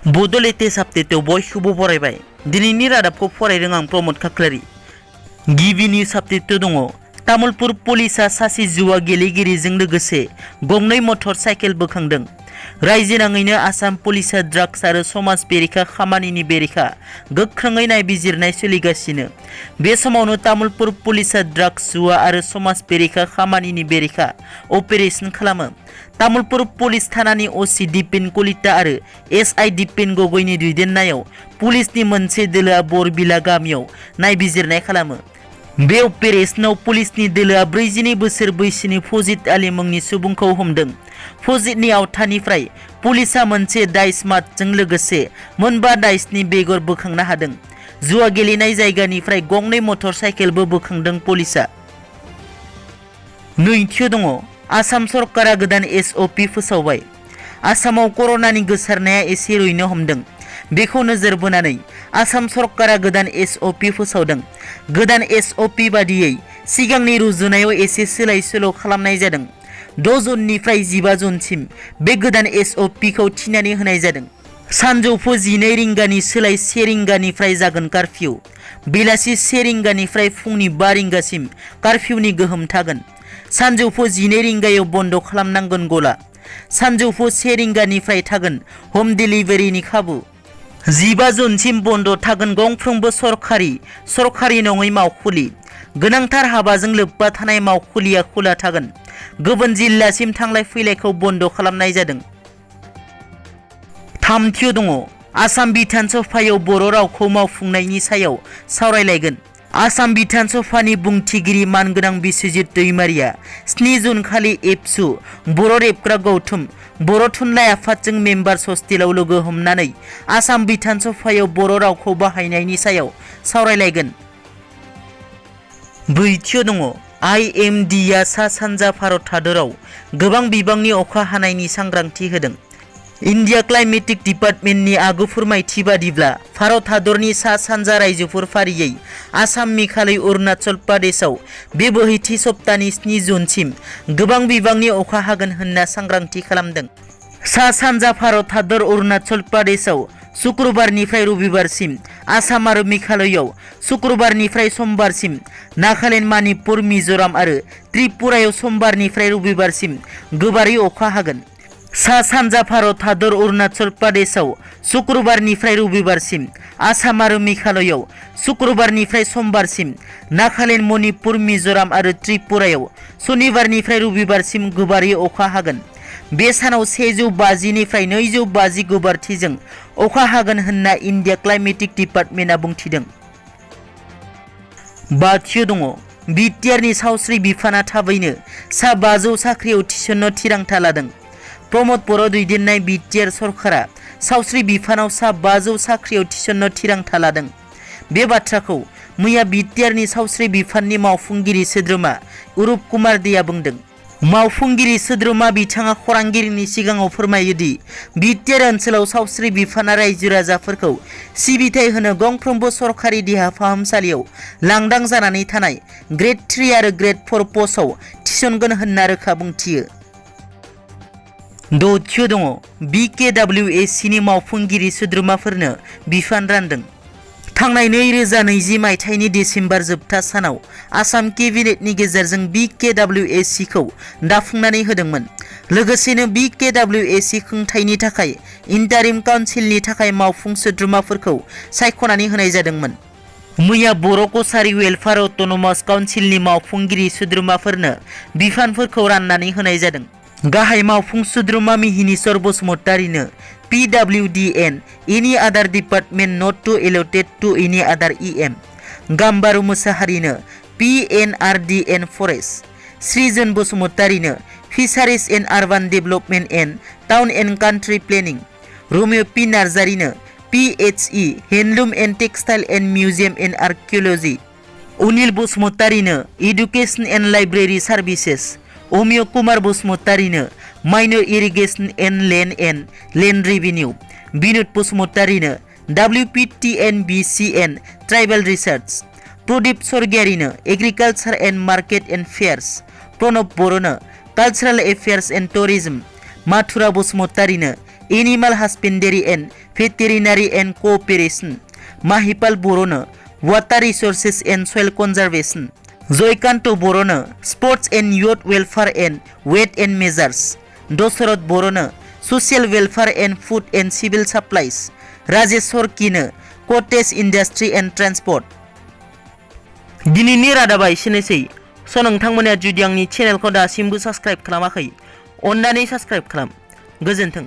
बड' लेटेस्ट आपडेटआव बयखौबो बरायबाय। दिनैनि रादाबखौ फरायदों आं प्रमद खाख्लारि। गिबि निउज आपडेटआव दङ। तामुलपुर पुलिसा सासे जुवा गेलेगिरिजों लोगोसे गंनै मटर साइकेल बोखांदों। रायजो नाङैनो आसाम पुलिसा ड्राग्स आरो समाज बेरेखा खामानिनि बेरेखा गोख्रोङै नायबिजिरनाय सोलिगासिनो। बे समावनो तामुलपुर पुलिसा ड्राग्स जुवा आरो समाज बेरेखा खामानिनि बेरेखा अपारेशन खालामो। तामुलपुर पुलिस थानानि असि दिपेन कलिता आरो एसआइ दिपेन गगैनि दैदेननायाव पुलिसनि मोनसे दोलोआ बरबिला गामियाव नायबिजिरनाय खालामो। बे अपारेशनाव पुलिसनि दोलोआ 42 बोसोर बैसोनि फजित आली मुंनि सुबुंखौ हमदों। फजितनि आवथानिफ्राय पुलिसा मोनसे डाइस माटजों लोगोसे मोनबा डाइसनि बेगर बोखांनो हादों। जुवा गेलेनाय जायगानिफ्राय गंनै मटर साइकेलबो बोखांदों पुलिसा। नैथियाव दङ। आसाम सरकारा गोदान एसअपि फोसावबाय। आसामाव कर'नानि गोसारनाया एसे रुइनो हमदों। बेखौ नोजोर बोनानै आसाम सरकारा गोदान एसअपि फोसावदों। गोदान एसअपि बादियै सिगांनि रुजुनायाव एसे सोलाय सोल' खालामनाय जादों। 6 जुननिफ्राय 15 जुनसिम बे गोदान एसअपिखौ थिनानै होनाय जादों। सानजौफु 12 रिंगानि सोलाय 1 रिंगानिफ्राय जागोन कारफिउ। बेलासि 1 रिंगानिफ्राय फुंनि 5 रिंगासिम कारफिउनि गोहोम थागोन। सानजौफु 12 रिंगायाव बन्द खालामनांगोन गला। सानजौफु 1 रिंगानिफ्राय थागोन हम डिलिभारिनि खाबु। 15 जुनसिम बन्द थागोन गंफ्रोमबो सरखारि नङै मावखुलि। गोनांथार हाबाजों लोब्बा थानाय मावखुलिया खुला थागोन। गुबुन जिल्लासिम थांलाय फैलायखौ बन्द खालामनाय जादों। थामथियाव दङ। आसाम बिधान सभायाव बर' रावखौ मावफुंनायनि सायाव सावरायलायगोन। आसाम बिधान सभानि बुंथिगिरि मानगोनां बिस्वजित दैमारिया 7 जुन खालि एबसु बर' रेबग्रा गौथुम बर' थुनलाइ आफादजों मेम्बार्स हस्टेलाव लोगो हमनानै आसाम बिधान सभायाव बर' रावखौ बाहायनायनि सायाव सावरायलायगोन। ब्रैथियाव दङ। IMDआ सा सानजा भारत हादराव गोबां बिबांनि अखा हानायनि सांग्रांथि होदों। इन्डिया क्लाइमेटिक डिपार्टमेन्टनि आगु फोरमायथि बादिब्ला भारत हादरनि सा सानजा रायजोफोर फारियै आसाम, मेघालय, अरुणाचल प्रदेशआव बे बोहैथि सप्तानि 7 जुनसिम गोबां बिबांनि अखा हागोन होनना सांग्रांथि खालामदों। सा सानजा भारत हादर अरुणाचल प्रदेशआव शुक्रबारनिफ्राय रबिबारसिम, आसाम आरो मेघालयआव शुक्रबारनिफ्राय समबारसिम, नागालेन्ड, मणिपुर, मिज'राम आरो त्रिपुरायाव समबारनिफ्राय रबिबारसिम गोबारै अखा हागोन। सा सानजा भारत हादर अरुणाचल प्रदेशआव शुक्रबारनिफ्राय रबिबारसिम, आसाम आरो मेघालयआव शुक्रबारनिफ्राय समबारसिम, नागालेन्ड, मणिपुर, मिज'राम आरो त्रिपुरायाव शनिबारनिफ्राय रबिबारसिम गोबारै अखा हागोन। बे सानाव 150 निफ्राय 250 गोबारथिजों अखा हागोन होनना इन्डिया क्लाइमेटिक डिपार्टमेन्टआ बुंथिदों। बाथियाव दङ। बिटिआरनि सावस्रि बिफाना थाबैनो सा 500 साख्रियाव थिसननो थिरांथा लादों। प्रमद बर' दैदेननाय बिटिआर सरकारा सावस्रि बिफानाव सा 500 साख्रियाव थिसननो थिरांथा लादों। बे बाथ्राखौ मैया बिटिआरनि सावस्रि बिफाननि मावफुंगिरि सोद्रोमा उरुप कुमार देआ बुंदों। मावफुंगिरि सोद्रोमा बिथाङा खौरांगिरिनि सिगाङाव फोरमायोदि बिटिआर ओनसोलाव सावस्रि बिफाना रायजो राजाफोरखौ सिबिथाय होनो गंफ्रोमबो सरकारि देहा फाहामसालियाव लांदां जानानै थानाय ग्रेड 3 आरो ग्रेड 4 पस्टआव थिसनगोन होनना रोखा बुंथियो। दथियाव दङ। BKWACनि मावफुंगिरि सोद्रोमाफोरनो बिफान रानदों। थांनाय 2020 मायथाइनि डिसेम्बर जोबथा सानाव आसाम केबिनेटनि गेजेरजों BKWACखौ दाफुंनानै होदोंमोन। लोगोसेनो BKWAC खुंथायनि थाखाय इन्टारिम काउन्सिलनि थाखाय मावफुं सोद्रोमाफोरखौ सायख'नानै होनाय जादोंमोन। मैया बर' कछारी वेलफेयार अट'नमास काउन्सिलनि मावफुंगिरि सोद्रोमाफोरनो बिफानफोरखौ राननानै होनाय जादों। गाहाय मावफुं सोद्रोमा Mihineshwar बसुमतारीनो PWDN any other department not to allotted to any other EM, Gambaru मोसाहारिनो PNRDN फरेस्ट, सृजन बसुमतारीनो fisheries and urban development and town and country planning, रमेय P नार्जारीनो PHE handloom and textile and museum and archaeology, Anil बसुमतारीनो education and library services, Amiya Kumar बसुमतारीनो minor irrigation and land revenue, Binod बसुमतारीनो WPTN-BCN tribal research, Pradip सरगियारिनो agriculture and market and fairs, Pranab बर'नो cultural affairs and tourism, Mathura बसुमतारीनो animal husbandry and veterinary and cooperation, Mahipal बर'नो water resources and soil conservation, Jayakanta बर'नो sports and youth welfare and weight and measures, Dasharath बर'नो social welfare and food and civil supplies, Rajesh सरकिनो cottage industry and transport. दिनैनि रादाबा एसेनोसै। स' नोंथांमोना जुदि आंनि चेनेलखौ दासिमबो साबस्क्राइब खालामाखै, अन्नानै साबस्क्राइब खालाम। गोजोन्थों।